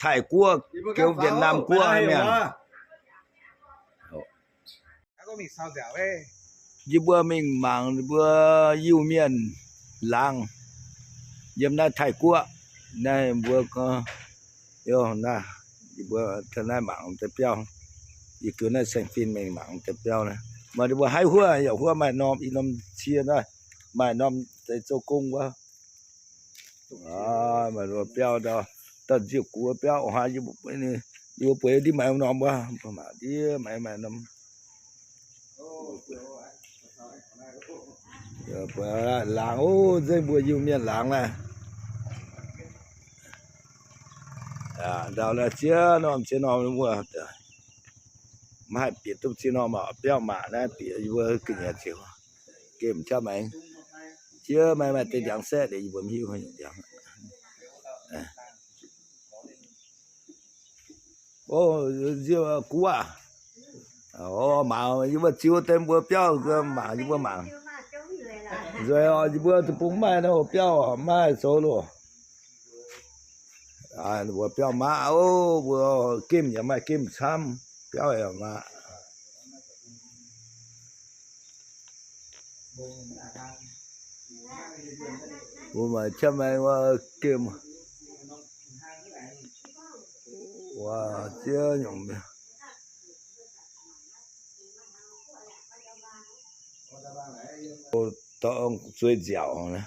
Taiv Guoqv, Vietnam Guoqv mienh. Yie mbuo mingh mangc mbuo Iu-Mienh laangz yiem naaiv Taiv Guoqv. Naaiv mbuo, yie mbuo naaiv mangc deix biauv. Yie gux naaiv saeng-fin mingh mangc deix biauv naaiv. Maaih ninh mbuo haiv huoqv, yaac huoqv maaih norm i norm cie naaiv, maaih norm deix zoux gong wuov. Maaih biauv ndau, dauh nziouv gux biauv oc. Yie mbuo bueix ndiev maaih norm wuov, mbuo mangc ndiev maaih maaih norm. Laangz oc, nzengc mbuo Iu-Mienh laangz naaiv. Ndau naaiv ziex norm ziex norm wuov, maiv haih bieqc duqv ziex norm biauv mangc naaiv, bieqc yie mbuo ga'nyiec ziouc gemh qaqv maengx. Ziex maaih maaih deix ndiangx saeqv, yie mbuo mv hiuv ndiangx. O, nziouv gux aac. O, mangc yie mbuo ziux deix mbuo biauv, mangc yie mbuo mangc. Nzueic oc, yie mbuo deic-bung maaih naaiv biauv maaih zoux loh. Mbuo biauv maqv oc, mbuo gemh yaac maaih gemh camv, biauv yaac maqv. Mbuo maaih camv maengx wuov gemh. Waac ziex nyungc. Dorng zueiz nziaauc, ninh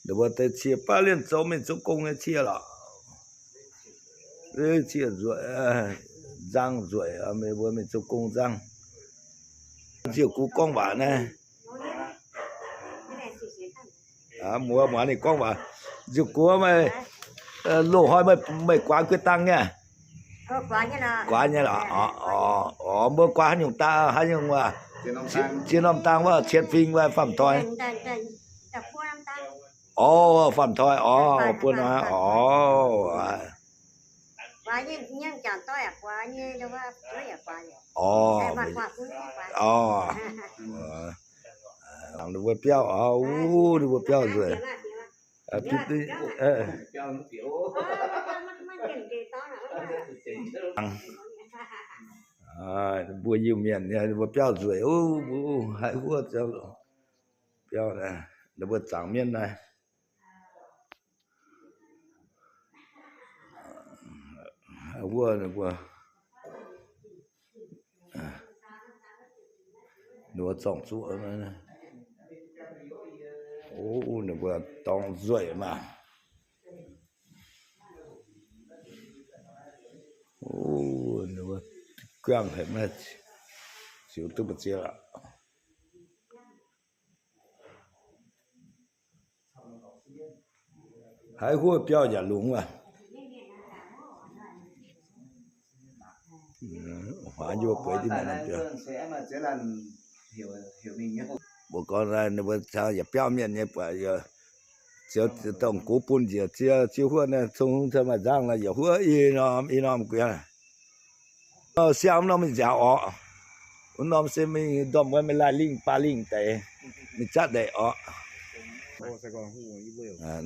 mbuo deix cie baav lienh zoux mingh zoux gong nyei cie lorqc. Cie nzueic, nzang nzueic, mbuo mingh zoux gong nzang. Nziouv gux gorngv waac naaiv. Muoz muangx ninh gorngv waac. Nziouv gux meih, loz-hnoi meih guaax guei dang nyei? Guaax nyei lorqc. Mbuo guaax haaix nyungc dang, haaix nyungc waac? Ziex norm dang wuov, qietv fing wuov, faam toi. Orv, faam toi, orv, buo norm, orv. Orv, orv. Ninh mbuo biauv, orv, ninh mbuo biauv nzueic. Mbuo Iu-Mienh mbuo biauv nzueic, mbuo haiz huov biauv, ninh mbuo zaangc mienh naaiv. Wuov ninh mbuo, ninh mbuo zorng zuoqv, o, ninh mbuo dorngx nzueic maah. O, ninh mbuo guangc haic maiv ziux duqv mbu'ziex aqv. Haiz huov biauv yaac lungz aqv. Huaax njuov bueix div maengx norm biauv. Mbuo gorngv naaiv ninh mbuo caux yietc biauv mienh nyei buatc, ziouc dongh gux bun njiec ziex, ziex huoqv naaiv, zungv maaih nzangv naaiv yietc huoqv i norm i norm gu'nyuoz. Siang wuov norm mingh nziaauc orqc. Wuov norm se mingh ndorm wuov mingh laai lingh baac lingh deix, mingh zatv ndeic orqc.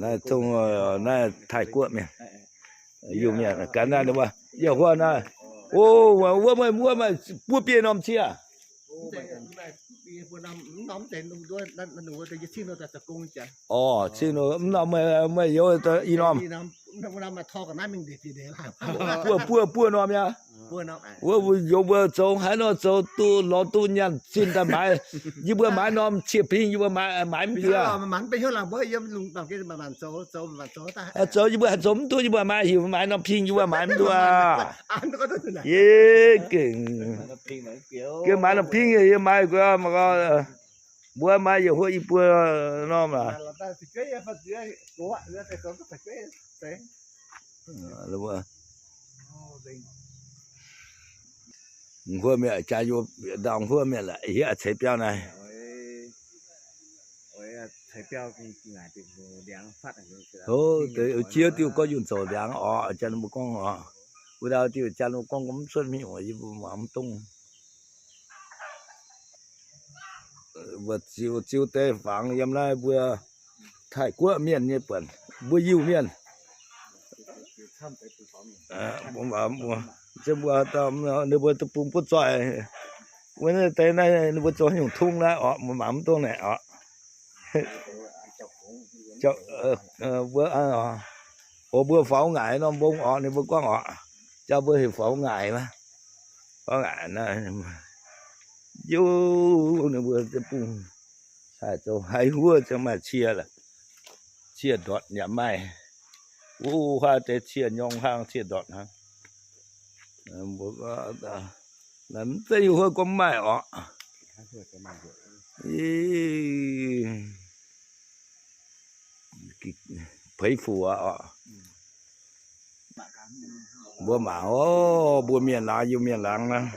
Naaiv tongv naaiv Taiv Guoqv mienh, Iu-Mienh ganh naaiv ninh mbuo, yie huov naaiv, o, wuov meih wuov maaih buo biei norm cie. Orqc, cing mv norm meih youz i norm. Buo, buo, buo norm yaac. Wuov youz mbuo zoux haaix nor zoux duqv lorz duqv nyaanh zinh daaih maaiz. Yie mbuo maaiz norm cie ping, yie mbuo maaiz mv nduov. Zoux yie mbuo haih zoux mv duqv, yie mbuo maaiz heuc maaiz norm ping, yie mbuo maaiz mv nduov. Yie gengh, gengh maaiz norm ping, yie maaiz mbuo maaiz yietc huoqv i buo norm aqv. Huoqv mienh jaa, ndau huoqv mienh la'hieh ceix biauv naaiv. Jiex diuh gorngv yunh zoux ndiangx orqc, janx mbuo gorngv orqc. Wuov ndau diuh janx mbuo gorngv mv cuotv mingh, yie mbuo mangc mv dongh. Mbuo ziux, ziux deix fangx yiem naaiv mbuo Taiv Guoqv mienh nyei buonc, mbuo Iu-Mienh. Mbuo, mbuo, ninh mbuo deic-bung butv zoih. Wuov deix naaiv ninh mbuo zoux nyungc tung naaiv orqc, mbuo mangc mv dongh naaic orqc. Mbuo, o, mbuo faaux ngaaic norm mbong orqc, ninh mbuo gorngv orqc. Jaa mbuo heuc faaux ngaaic, faaux ngaaic naaiv. Yie ninh mbuo deic-bung haih zoux haiz huov ziangh maaih cie lorqc. Cie ndortv yaac maaih. Wuov huaav deix cie nyorng hnangv, cie ndortv hnangv. Mbuo mv zeiz haiz huov gorngv maaih orqc. Peix fuc orqc. Mbuo mangc, o, mbuo mienh laangz, Iu-Mienh laangz naaiv.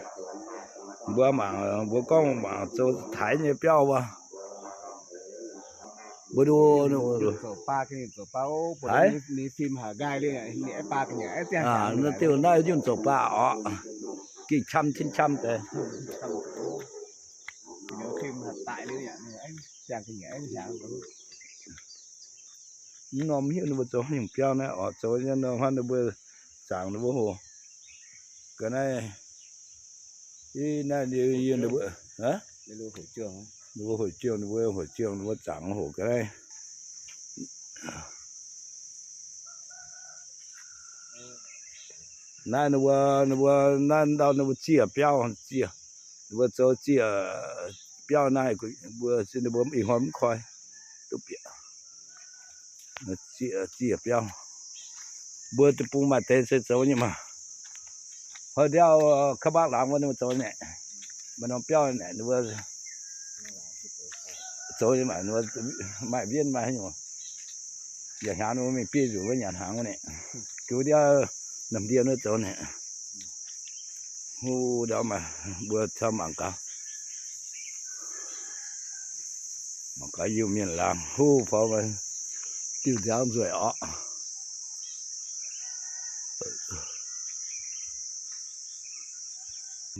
Mbuo mangc, mbuo gorngv mangc zoux taaix nyei biauv wuov. Mbuo duqv, diuh naaiv nyungc zoux baac orqc. Gengh qam tin qam deix. Mv norm hiuv ninh mbuo zoux nyungc biauv naaiv orqc, zoux nyei nor hnangv ninh mbuo zaangc ninh mbuo hoc. Ga'naaiv, naaiv ninh mbuo, ninh mbuo hoc jiouh, ninh mbuo hoc jiouh, ninh mbuo zaangc hoc ga'naaiv. Naaiv ninh mbuo, ninh mbuo naaiv ndau ninh mbuo ziec biauv, ziec, ninh mbuo zoux ziec biauv naaiv, mbuo ninh mbuo ih hnoi mv koi, duqv bieqc ziec biauv. Mbuo deic-bung maaih deix se zoux nyei maah. Hnoi ndiauh Ka'mbakv laangz wuov ninh mbuo zoux naaic, maaih norm biauv naaic ninh mbuo zoux nyei maah, maaih wiev maaih haaix nyungc. Yaac hnyangx ninh mbuo mingh biei nzunc wuov nyanc hnaangx wuov naaic. Giux ndiauv Namh Ndien wuov zoux naaic. Hu ndau maaih mbuo camv mangc gaax. Mangc gaax Iu-Mienh laangz huv faaux diuh nziaaux nzueic orqc.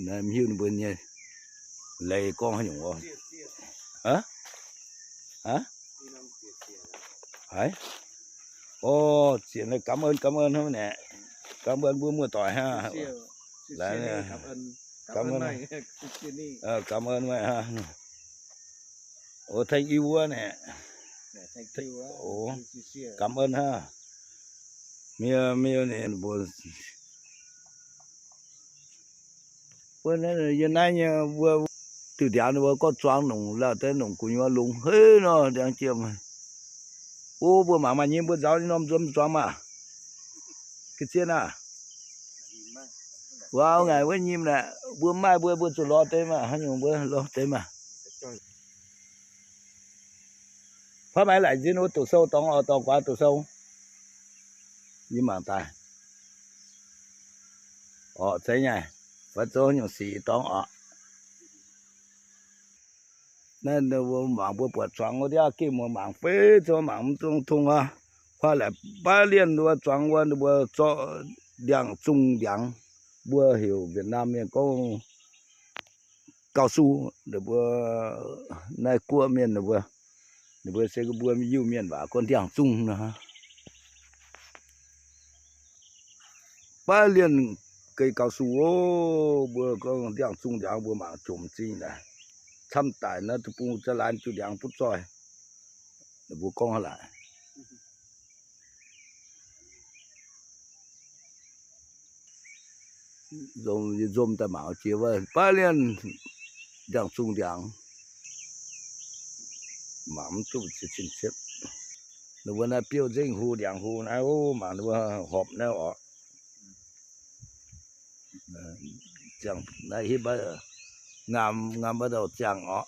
Naaiv mv hiuv ninh mbuo nyei leiz gorngv haaix nyungc oc. Haiz, o, ziec naaiv cảm ơn, cảm ơn hnangv naaic. Cảm ơn mbuo muoz-doic hnangv. Cảm ơn, cảm ơn meih hnangv. O, thank you wuov naaic. Cảm ơn hnangv. Miu miu ninh mbuo, yie naaiv nyei mbuo diuh ndiangx ninh mbuo gorngv zuangx nongc lauh deix nongc gu'nyuoz longx hei nor ndiangx jiem. O, mbuo mangc maaih nyei mbuo nzaaux nyei norm nzuonx zuangx maah. Ga'zien aah. Wuov ngaaic wuov nyim naaic, mbuo maaih mbuo, mbuo zuqc lorz deix maah, haaix nyungc mbuo lorz deix maah. Fai maaih laaic nzin wuov doqc sou dorngx oc, dorngx guaax doqc sou. Yie mangc daaih. Orqc, zeiz nyei. Fai zoux nyungc sic dorngx oc. Naaiv mbuo mangc mbuo buatc zuangx wuov ndiaav gengh mbuo mangc fei zoux mangc mv zong tong aqv. Kuaaiv laaic baav lienh wuov zuangx wuov, ninh mbuo zorqv ndiangx-zungh ndiangx, mbuo heuc Việt Nam mienh gorngv cao su, ninh mbuo naaiv guoqv mienh ninh mbuo, ninh mbuo se mbuo Iu-Mienh waac gorngv ndiangx-zungh nor. Baav lienh geh cao su oc, mbuo gorngv ndiangx-zungh ndiangx mbuo mangc jomc zingh naaic. Camv daic naaiv deic-bung za'laanx jiu ndiangx butv zoih. Ninh mbuo gorngv haaix laaic. Nzom, nzom daaih mangc jiex wuov baav lienh ndiangx-zungh ndiangx. Mangc mv duqv ziex cin cietv. Ninh mbuo naaiv biouv nzengc hu ndiangx hu naaiv, mangc ninh mbuo horpc naaiv oc. Ziangh naaiv hitv maiv, ngam, ngam maiv dauh ziangh oc.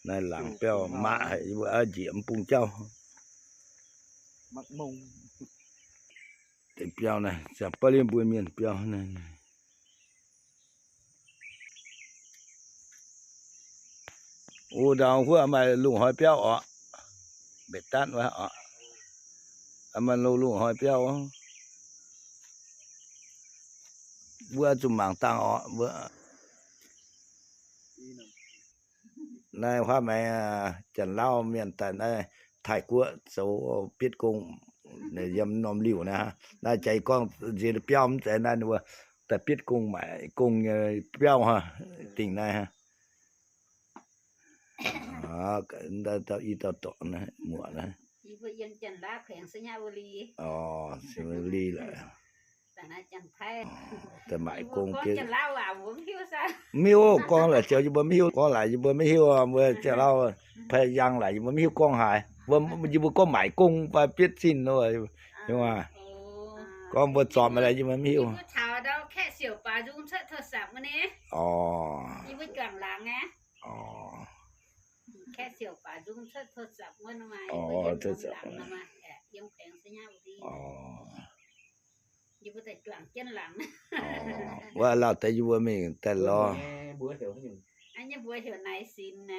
Naaiv laangz biauv maqv haic, yie mbuo njiec mv bung jauv. Deix biauv naaiv ziangh baav lienh mbuo mienh biauv naaiv. O, ndau huov maaih lungh hnoi biauv oc. Mbetc datv wuov oc. Maaih lungh, lungh hnoi biauv. Mbuo zuqc mangc dangh oc. Mbuo naaiv huaav maengx Janx-Lauv mienh daaih naaiv Taiv-Guoqv zoux bietv gong. Yiem norm liuh naaiv, naaiv jaax gorngv nziex biauv mv zeiz naaiv, ninh mbuo daaih bietv gong maaic gong nyei biauv dingc naaiv. I dauh dorngx naaiv muoc naaiv. Li laic. Maaic gong, mv hiuv gorngv laaix ziouc yie mbuo mv hiuv, gorngv laaix yie mbuo mv hiuv, mbuo ziouc lauh, pei yangh laaix yie mbuo mv hiuv gorngv haaix. Yie mbuo gorngv maaic gong fai bietv zinh nor, gorngv mbuo zorpc maaih laaix yie mbuo mv hiuv. Wuov lauh deix yie mbuo mingh daaih lorz.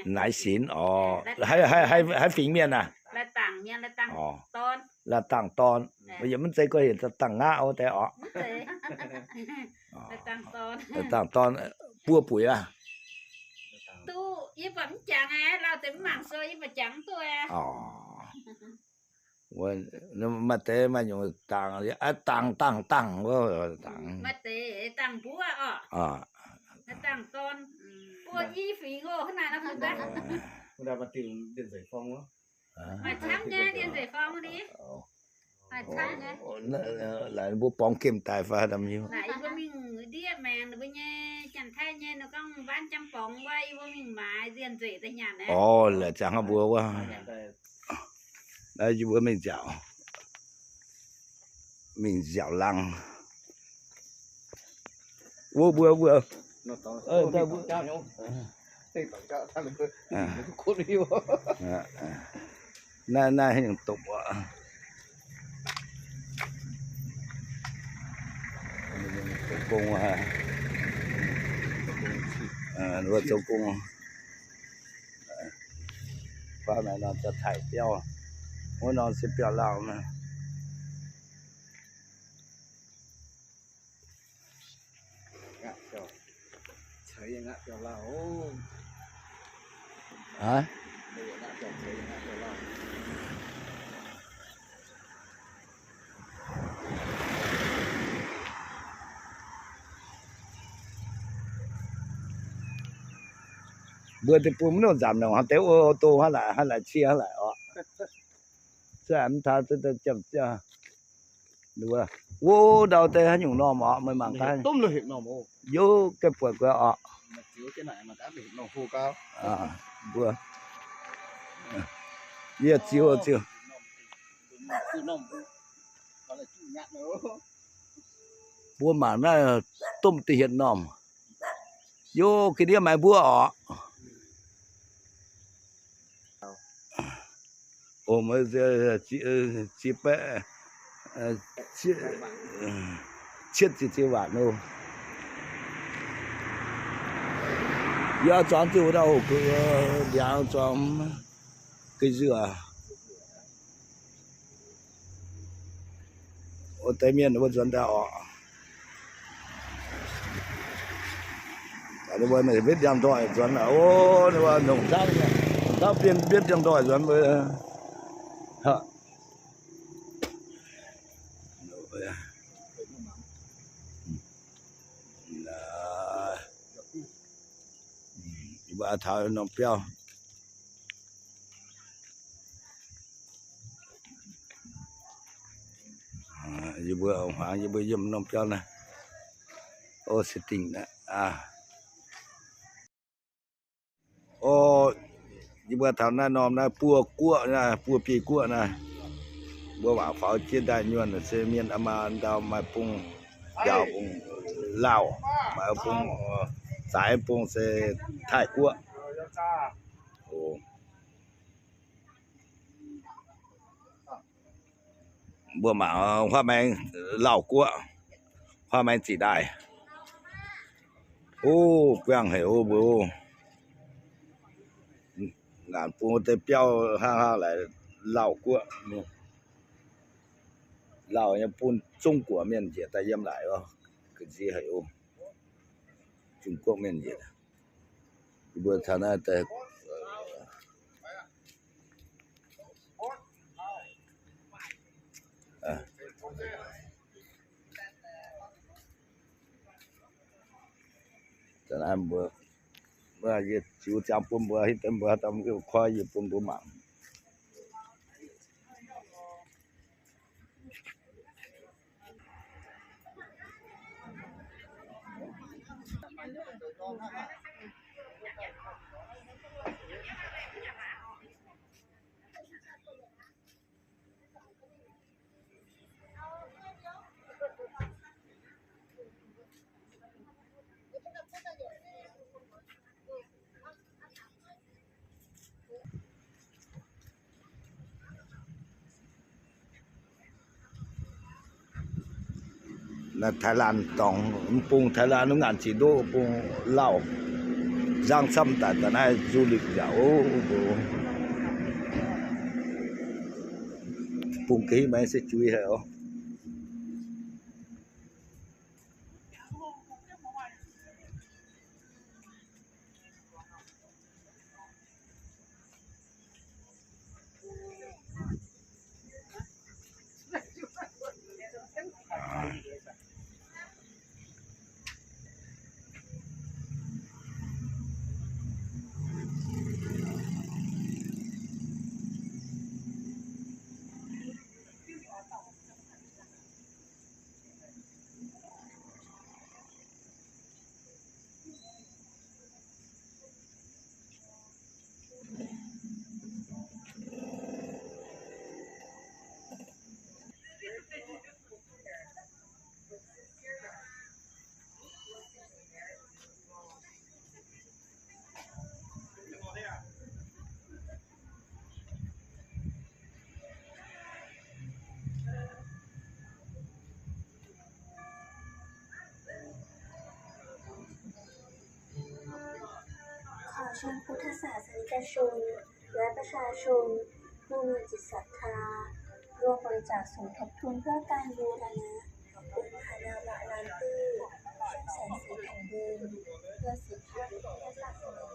Naaiv sinx orqc. Haaix fingx mienh aac? La'dangc dorn. Yie mv zeiz gorngv heuc dangh ngaqv wuov deix orqc. Dangh dorn buo buic aqv. Maaih deix maaih nyungc dangh, dangh, dangh, dangh. Laaix mbuo borngz gemh daaih fai, mbuo mingh ndiev maengx ninh mbuo nyei Janx-Taiv nyei, ninh gorngv nzamv borngz wuov, yie mbuo mingh maaiz nziex nzueic daaih nyanc naaiv. Orqc, laaix ziangx mbuo wuov. Naaiv yie mbuo mingh nziaauc, mingh nziaauc laangz. Wuov mbuo mbuo, naaiv, naaiv haaix nyungc dopc aqv. Zoux gong, zoux gong. Baav naaiv nor daaih taaih biauv. Wuov nor se biauv-lauh naaiv. Mbuo deic-bung mv nongh nzamc nongc hnangv deix, ô tô hnangv laaic, hnangv laaic cie hnangv laaic orqc. Wuov ndau deix haaix nyungc normh orqc, meih mangc gaax. Yie gaengh buatc guaix orqc. Mbuo, yie ziux, ziux. Mbuo mangc naaiv domh da'hietc normh. Yie ga'ndiev maaih mbuo orqc. Ov, ziex baeqv, cietv ziepc ziex waanc loh. Yie zuangx ziouc wuov dauh hoqc ga'nziaauc zuangx ga'nziex. Wuov deix mienh wuov nzuonx daaih orqc. Ninh mbuo wetv ndiangx-ndoih nzuonx aqv. Ov, ninh mbuo nongc zaangv, zaangv bienh wetv ndiangx-ndoih nzuonx mbuo. Yie mbuo taux norm biauv. Yie mbuo hmuangx yie mbuo yiem norm biauv naaiv. O, se dingh naaiv aqv. O, yie mbuo taux naaiv norm naaiv buo guoqv naaiv, buo biei guoqv naaiv. Mbuo waac faaux jienv daaih nyuonh se mienh aa maa ndau maaih bung njaaux bung Lauh, maaih bung zaaix bung se Taiv Guoqv. Mbuo mangc huaav maengx Lauh Guoqv, huaav maengx ziqc daaih. O, buangh haic o mbuo. Ngaanc bung deix biauv hnangv haaix laaix Lauh Guoqv. Lauh nyei bun Zungv Guoqv mienh njiec daaih yiem laaix o. Ga'nziex haic o. Zungv Guoqv mienh njiec. Yie mbuo taux naaiv daaih. Mbuo, mbuo yie ziux ziangx bun mbuo, hitv deix mbuo, da'mv koiv yie bun mbuo mangc. Naaiv Thailand dorngx, mv bung Thailand wuov ngaanc zinh ndoqv bung lauh nzangv camv daaih, daaih naaiv du lịch nziaauc oc. Bung ga'hingv maiv se juiz haic oc. Khou shang พุทธศาสนิกชน และประชาชนผู้มีจิตศรัทธา ร่วมบริจาคสมทบทุนเพื่อการบูรณะ องค์พระนวรานตี้ ซึ่งแสงสีแผ่นดิน เพื่อสืบทอดพระพุทธศาสนา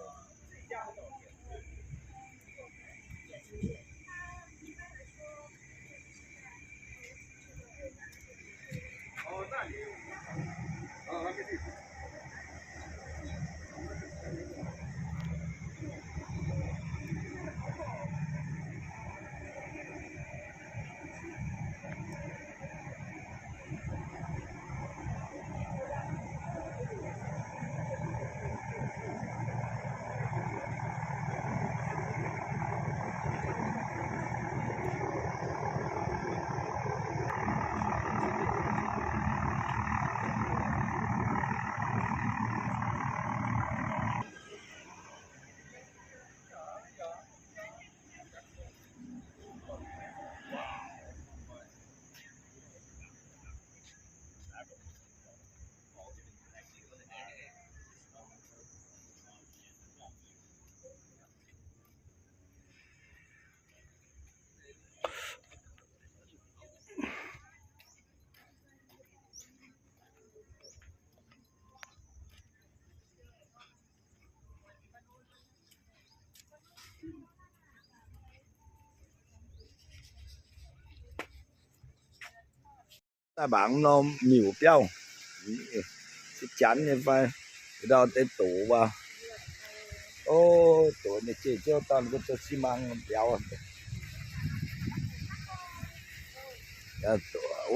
Daaih mangc norm miuc biauv, se janx nyei fai, ndau deix doqc waac. O, doqc nyei jeiv jiouv daaih ninh mbuo zoux xi măng biaux.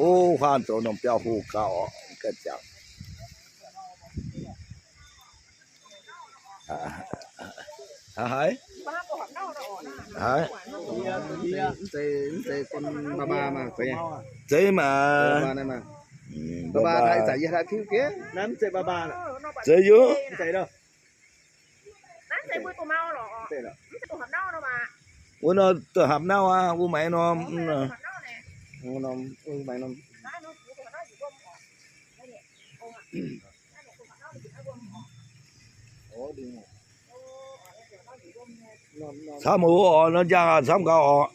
O, huaang zoux norm biauv-hoh gauh oc, ganh ziangx. Haaix? Haaix? Mv zeiz, mv zeiz baba maah, zeiz maah. Baba naaiv maah. Baba naaiv zaqc yie haaix tiuv gec, naaiv mv zeiz baba. Zeiz yie. Mv zeiz. Wuov nor doqc hapc nauv aqv, wuov maaiz norm. Wuov norm, wuov maaiz norm. Camv oc, nor njang aqv, camv gauh oc.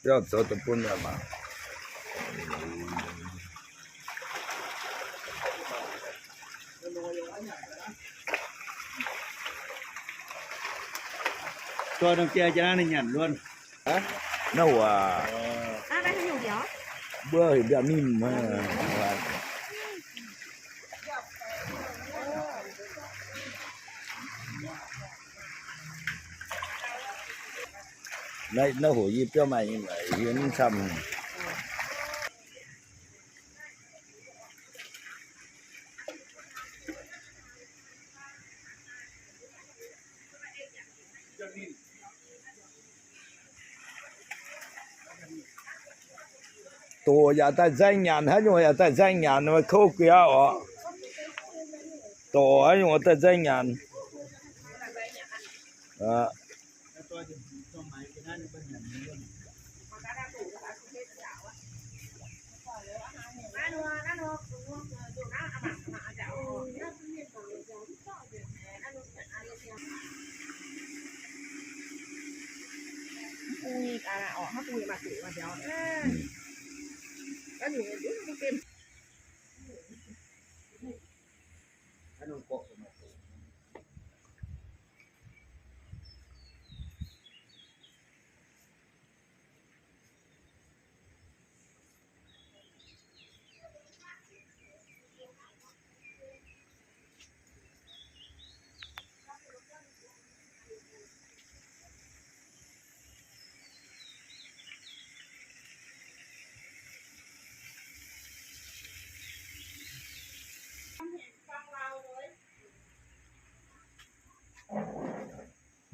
Biauv zoux daaih bun yaac mangc. Naaiv wuov, mbuo heuc mbiauz mimh. Naaiv hoc yie biauv maaih nyei, yie mv camv. Doqc yaac daaih nzaeng nyanc, haaix nyungc yaac daaih nzaeng nyanc, kouv guiqv oc. Doqc haaix nyungc daaih nzaeng nyanc.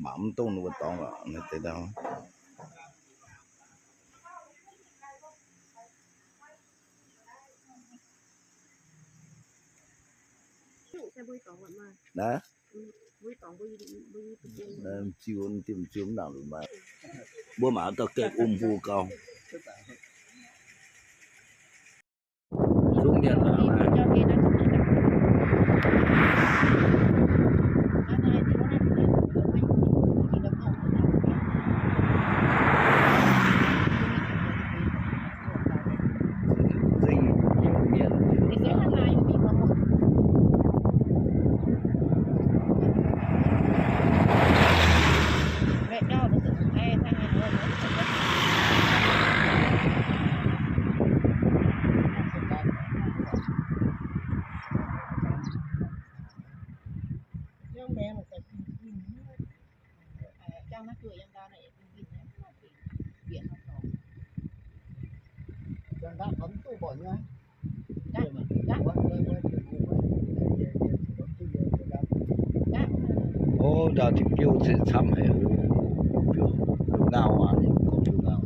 Mangc mv dongh ninh mbuo dorngx lorqc, naaiv deix ndau. Naaiv, ziux, ziux mv nangc lungh maaih. Mbuo mangc dauh gaengh um hlo gau. Zungv mienh mangc naaiv. Ov, ndau diuh biouv se camv haic oc. Biouv, biouv ngau aqv, ninh gorngv biouv ngau.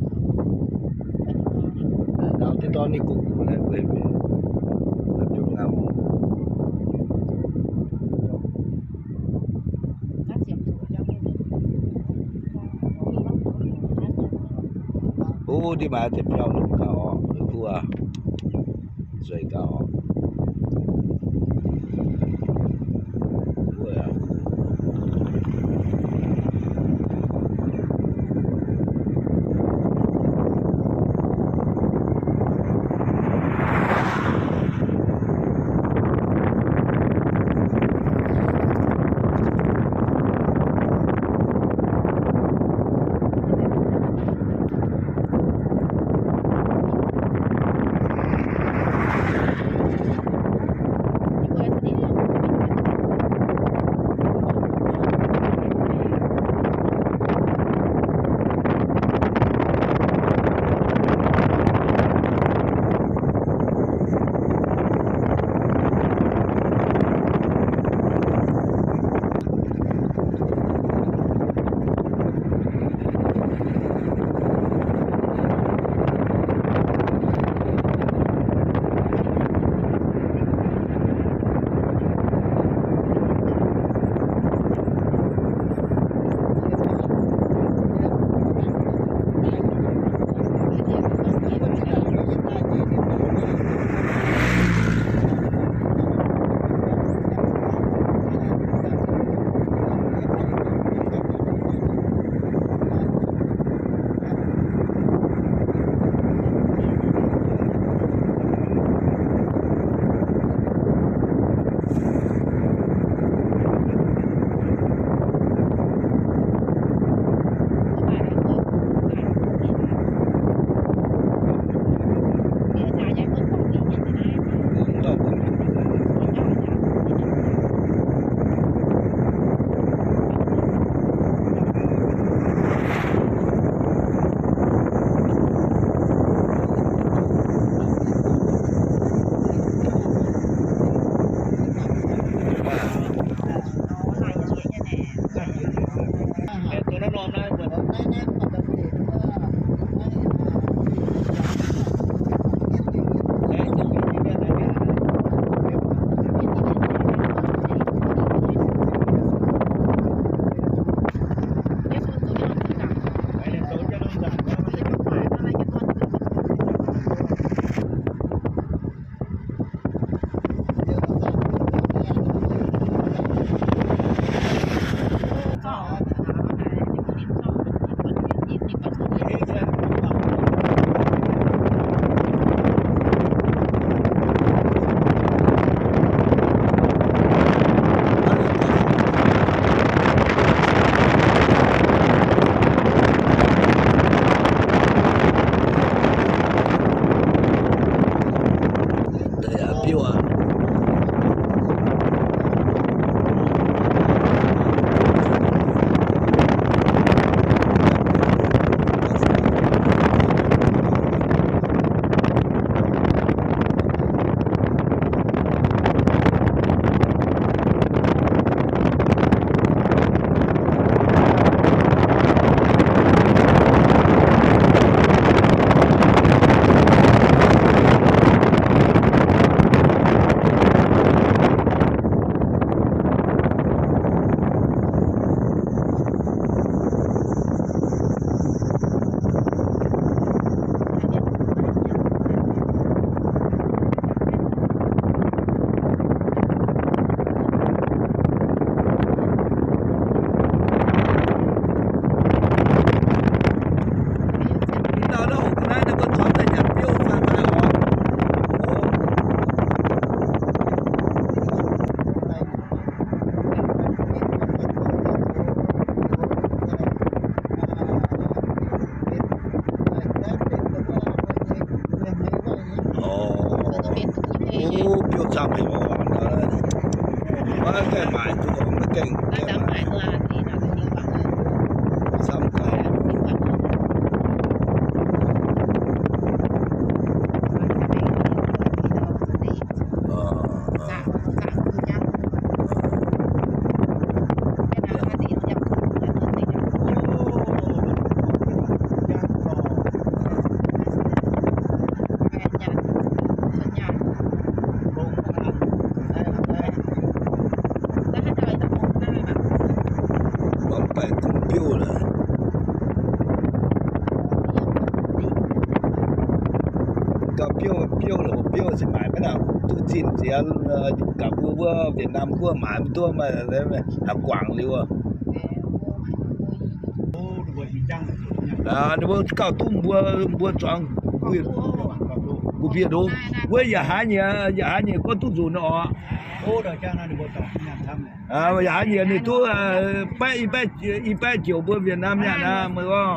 Ngau deix dorn ninh guv guv naaiv, mbuo heuc biouv ngau. Ov, ndiev maaih deix biauv longc gauh oc, kuv aac. Zueiz gauh oc. Biouv camv haic oc. Maiv gaengh maaic duqv, maiv gaengh, gaengh maaic. Camv gauh. Mv baac kungx biouv lorqc. Gauh biouv, biouv lorqc, biouv se maaic maiv nangc duqv zinh nziex. Gaax mbuo wuov Việt Nam guoqv maaic mv duqv maaih, haaix guangc liuz. Ninh mbuo gauh duqv mbuo, mbuo zuangx gu'mbie ndongx. Wuov yaac haaix nyungc, yaac haaix nyungc gorngv duqv nzunc oc. Yaac haaix nyungc ninh duqv baeqv, i baeqv, i baeqv joux mbuo Việt Nam nyaanh aqv, meih gorngv.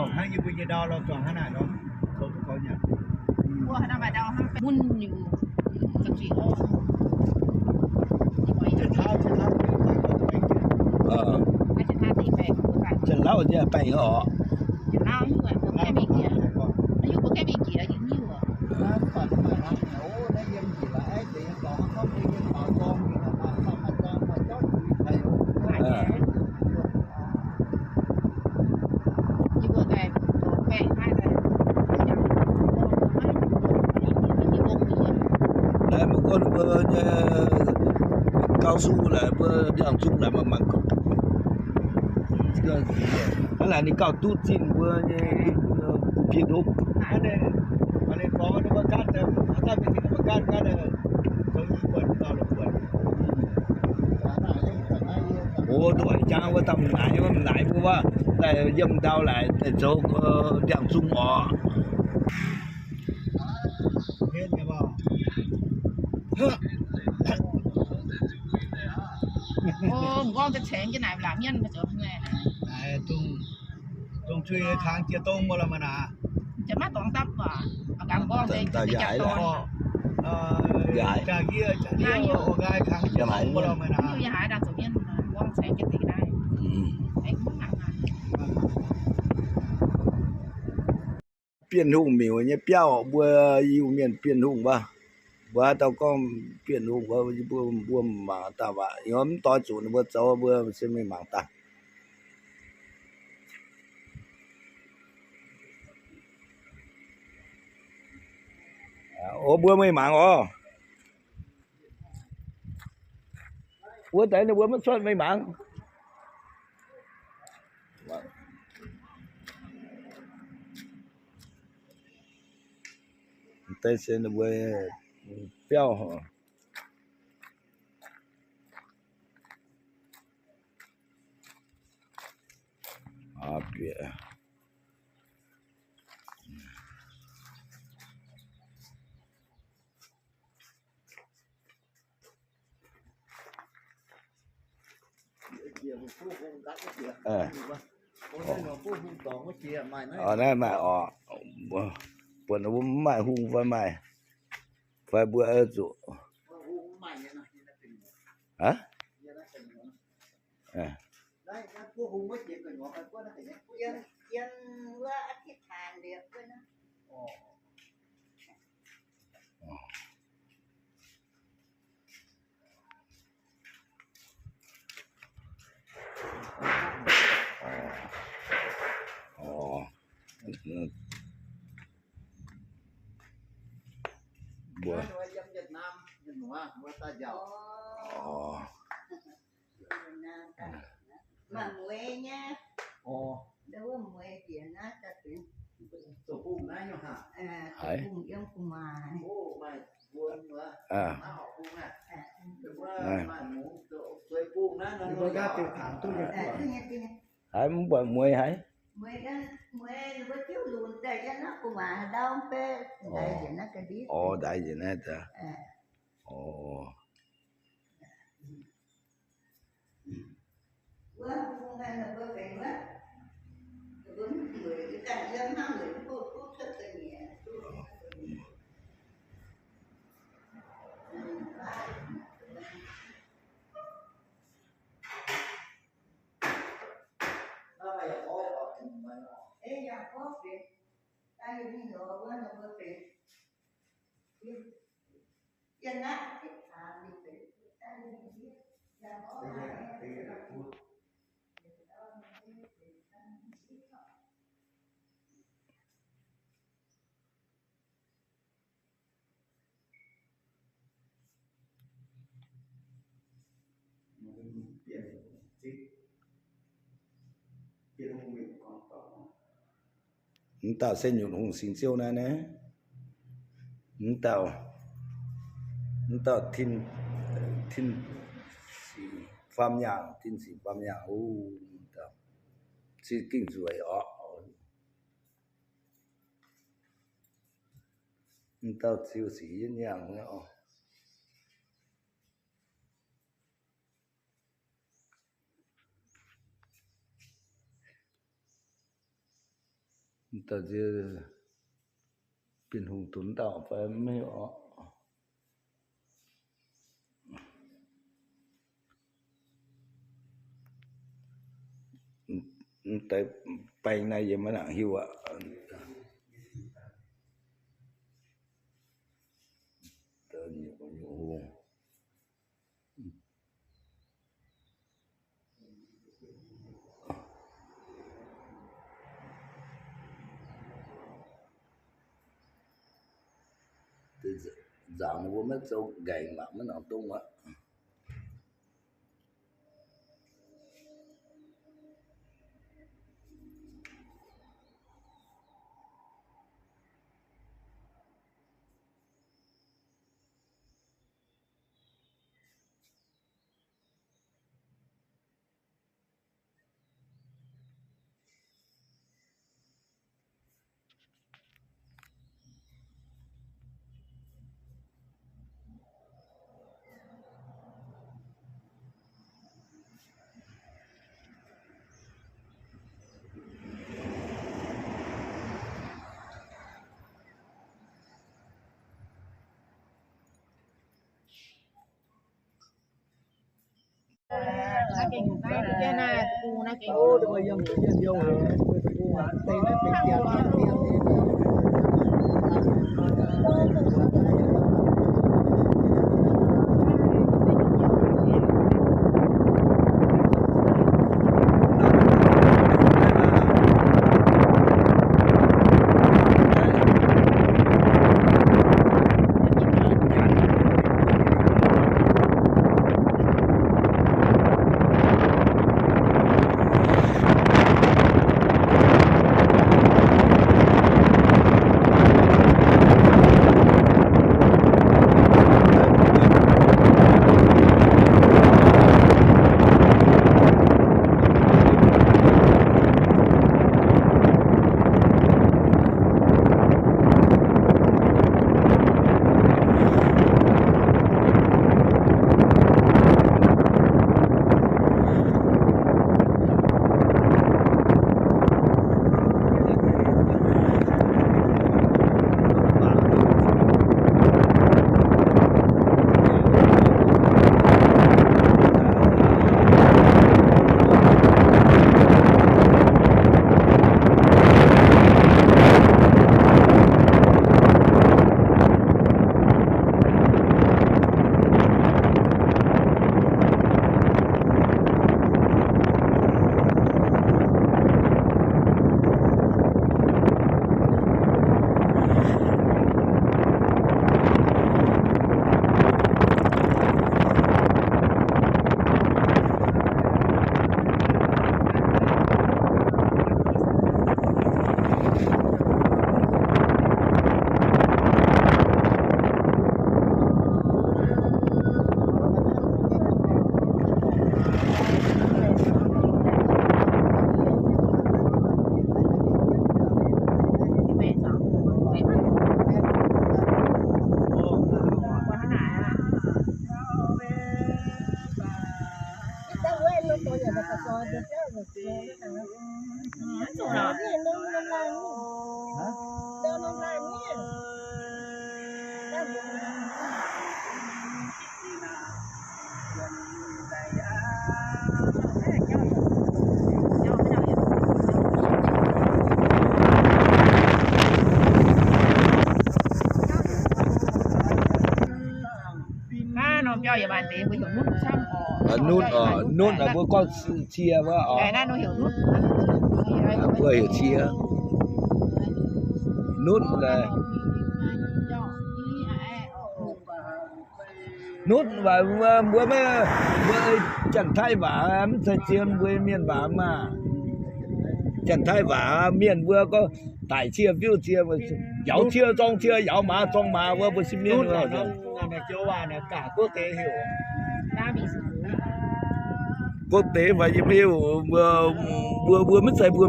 Ziangh Lauv nyei baengh oc. Naaiv mbuo gorngv ninh mbuo nyei 高速 laaix mbuo ndiangx zungv laaix mangc mangc. Hnangv naaic ninh gauh duqv zinh mbuo nyei gu'mbie ndongx. O, doic jangx wuov dauh m'naaic, m'naaic mbuo wuov, daaih yiem ndau laaix daaih zoux ndiangx zungv oc. Bienh Hungh miuc nyei biauv, mbuo Iu-Mienh Bienh Hungh wuov. Mbuo haaix dauh gorngv Bienh Hungh wuov, mbuo, mbuo mangc daaih waac, mv doix zuqc ninh mbuo zoux, mbuo se mingh mangc daaih. O, mbuo mingh mangc oc. Wuov deix ninh mbuo maiv cuotv mingh mangc. Deix se ninh mbuo biauv. Naaiv maaih oc. Buatc mbuo mv maaih hungh fai maaih, fai mbuo oix zuqc, aa, Mbuo, maaih mueiz nyei. Haiz, haiz mv buatc mueiz haiz. Orv, ndaix njiec naaiv daaih. Orv. Mv dauh se nyutc hungh singx ziouv naaiv ne. Mv dauh, mv dauh tin, tin sic faam nyaanh, tin sic faam nyaanh, o, mv dauh se gengh nzueic orqc. Mv dauh ziu sic yie nyaanh oc. Mv dauh nzie Bienh Hungh dunx dauh fai maiv hiuv orqc. Mv deix baeng naaiv yie maiv nangc hiuv aqv. Nzangc mbuo maiv zoux nqaengc mangc maiv nangc dongh aqv. Nutv, nutv naaic mbuo gorngv cie wuov oc. Mbuo heuc cie. Nutv naaic, nutv waac mbuo, mbuo maiv, mbuo Janx-Taiv waac mv zeiz zien mbuo mienh waac maah. Janx-Taiv waac mienh mbuo gorngv daic cie, fiuv cie, yauz cie, zorng cie, yauz maaz, zorng maaz wuov mbuo sipv mienh. Quốc tế fai yie maiv hiuv, mbuo, mbuo maiv zeiz mbuo.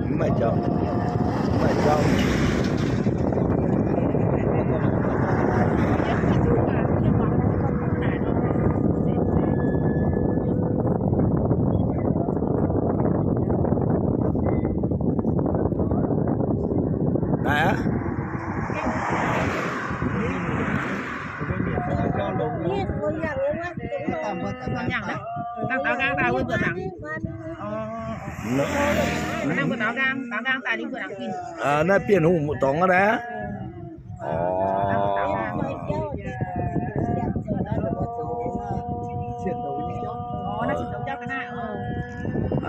Mv maaih jauv, mv maaih jauv. Naaiv aqv. Naaiv Bienh Hungh dorngx aqv naaiv. Orv.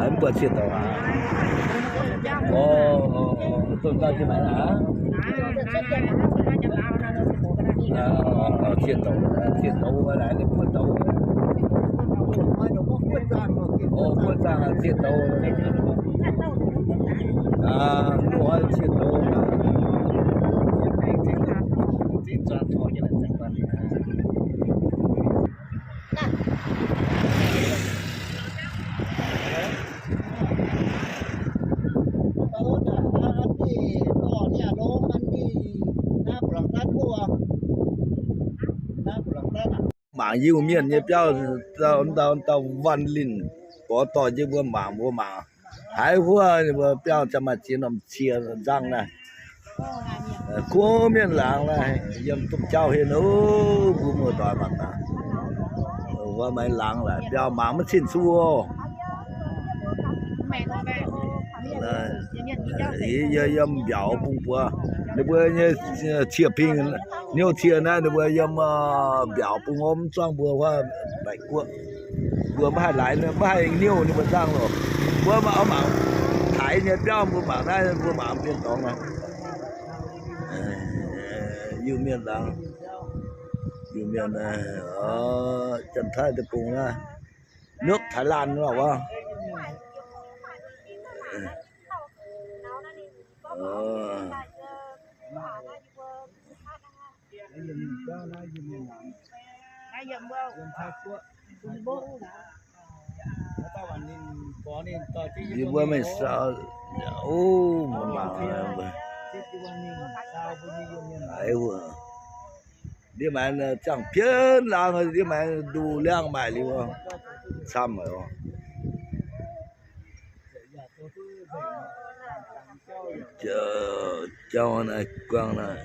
Mv buatc ciev douz aqv. Orv, domh dauh jiex maaiz aqv. Ciev douz, ciev douz, naaiv ninh buatc douz. Orv, buatc zaangh ciev douz. Aa, loz-hnoi ciev douz. Mangc Iu-Mienh nyei biauv, dauh, dauh Wan Linh gorx dorh jienv mbuo mangc, mbuo mangc. Haiz wuov ninh mbuo biauv ziangh maaih ziex norm cie nzangv naaiv. Kuv mienh laangz naaiv, yiem domh jauv hlen, mbuo muoz-doic mangc gaax. Wuov maaih laangz laaix biauv mangc maiv cin-suv. Yie yiem mbiauz bung buoz, ninh mbuo nyei cie pingh, niouv cie naaiv ninh mbuo yiem mbiauz bung wuov, mv zuangv mbuo wuov Meiv Guoqv. Mbuo maiv haih laaix, maiv haih niouv ninh mbuo nzangv loh. Mbuo mangc, mangc taaix nyei biauv, mbuo mangc naaiv, mbuo mangc mienh dorngx naaiv. Iu-Mienh laangz, Iu-Mienh, Janx-Taiv deic-bung naaiv, nước Thái Lan wuov. Yie mbuo mingh saau, o, mangc, haiz wuov, ndiev maaiz ziangh bienv laangz, ndiev maaiz nduqc liangv maaih liuz, camv haic. Jauv naaiv guangc naaiv.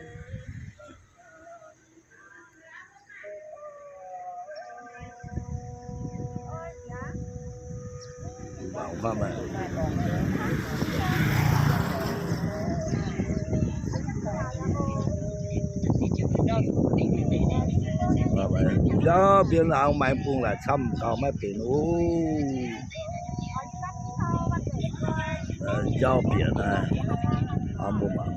Jauv bienv laangz maaih bung laaic camv gauh maiv benx oc. Jauv bieqc naaiv, mbuo mangc.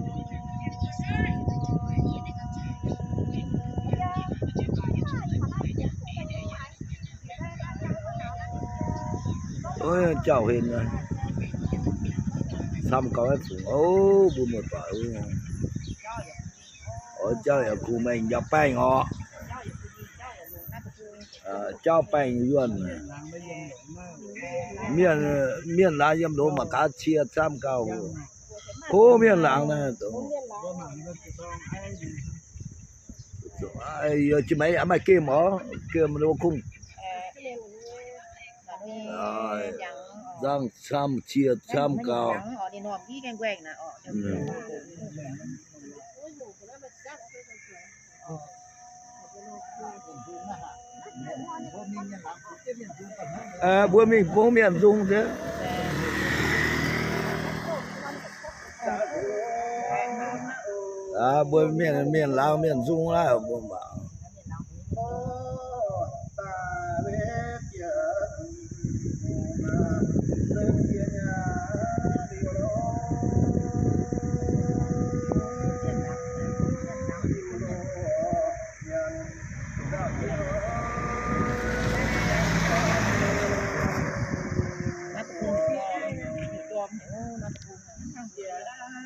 Jauv hlen, camv gauh maiv fungx oc, mbuo muoz-doic. Oix jauv yaac kungx mengh njau baengh orqc. Jauv baengh yuonh. Mienh, mienh laangz yiem loz mangc gaax cie camv gauh. Kov mienh laangz naaiv. Maaih gemh orqc, gemh lo kungx. Nzangv camv, cie camv gauh. Mbuo mingh bung mienh nzung deix. Mbuo mienh, mienh laauh mienh nzung laaic mbuo mangc.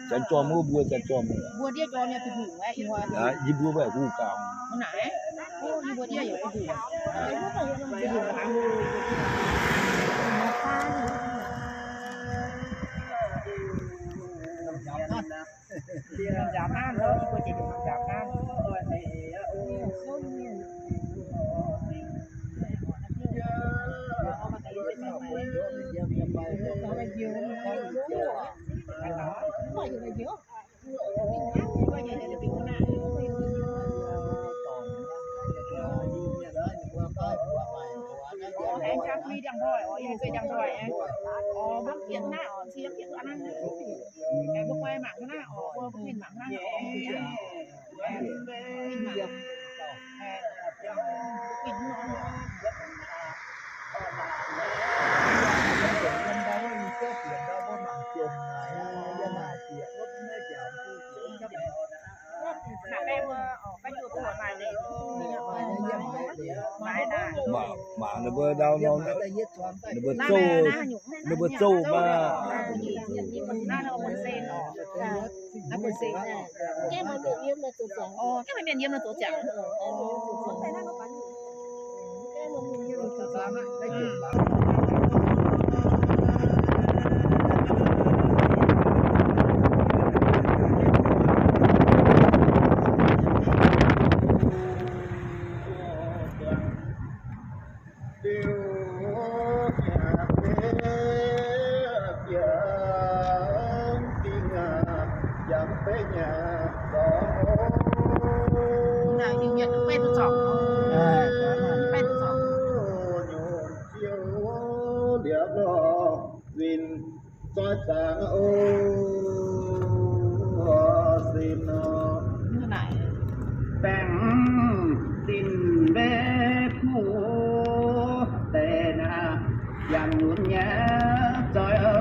Janx jorm wuov mbuo janx jorm. Mbuo ndiev jorm nyei duqv hungh aqv. Yie mbuo mv baac hungh gaax. Yie mbuo ndiev yaac duqv hungh. Mangc, mangc ninh mbuo ndau nor, ninh mbuo zouv maah. Zinh zoih zaangc o, zinh nor, baengh zinh mbev kuv deix naaic, yangh lunx nyei zoih o.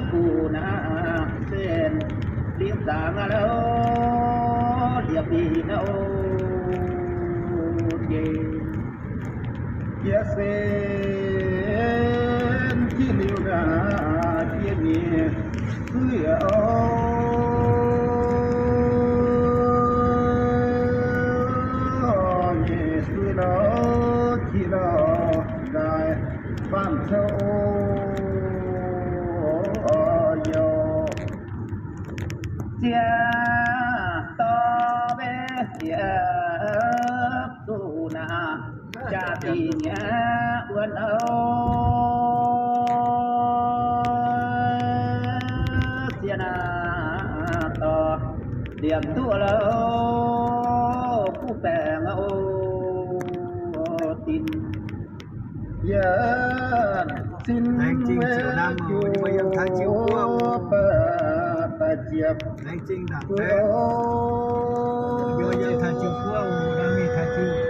Kuv naaic zinh lingh zaangc aqv, liepc bieqc naaic o, jiex. Jiex sin jiex liuz naaic jiex nyei suiv o, nyei suiv lo, jiex lo, nqaai faam cou o, yaac ziex dorh mbev ziepc zuqc naaic, jaax dingc nyei wuonv o. Ziex naaic dorh liemh nduqv lo, kuv baengc o, dinh. Yie sin laengz zingh ziouc hnamv oc, yie mbuo yiem Taaix Ziu Guoqv oc. Laengz zingh ndaangc baeqv. Yie mbuo yiem Taaix Ziu Guoqv oc, hnamv mingh Taaix Ziu.